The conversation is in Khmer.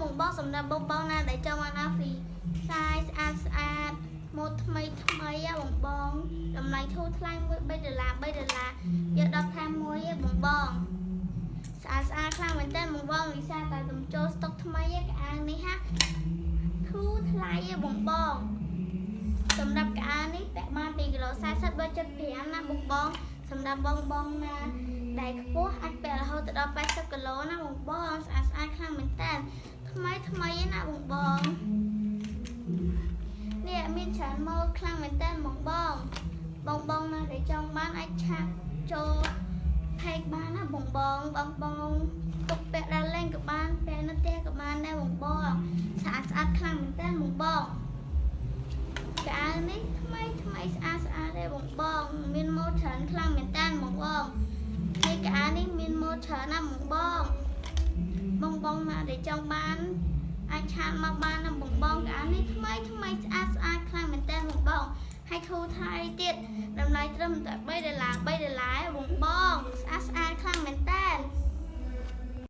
បងបងសម្រាប់បងបងណាដែលចង់បានអា free size ស្អាតស្អាតម៉ូដថ្មីថ្មីបងបងតម្លៃធូរថ្លៃមួយ3ដុល្លារ3ដុល្លារយក10ថែម1បងបងស្អាតស្អាតខ្លាំងមែនតើបងបងវិសាតែទំចូលស្តុកថ្មីកៅអៅនេះហាធូរថ្លៃបងបងសម្រាប់កៅអៅនេះពាក់បាន2គីឡូ40ដល់75ណាបងបងសម្រាប់បងបងណាដែលខ្ពស់អាចពាក់រហូតដល់80គីឡូណាបងបងស្អាតស្អាតខ្លាំងមែនតើថ្មីថ្មីណាបងបងនេះមានច្រើនម៉ូដខ្លាំងមែនតើបងបងបងបងណាដែលចង់បានអាចឆាតចូលផេកបានណាបងបងបងបងទុកពាក់ដើរលេងក៏បានពាក់នៅផ្ទះក៏បានដែរបងបងស្អាតស្អាតខ្លាំងមែនតើបងបងកៅអៅនេះថ្មីថ្មីស្អាតស្អាតទេបងបងមានម៉ូដច្រើនខ្លាំងមែនតើបងបងហើយកៅអៅនេះមានម៉ូដច្រើនណាស់បងបងបងបងណាដែលចង់បានអាចឆាតមកបានណាបងបងកៅអៅនេះថ្មីថ្មីស្អាតស្អាតខ្លាំងមែនតើបងបងហើយធូរថ្លៃទៀតតម្លៃត្រឹមតែ3ដុល្លារ3ដុល្លារប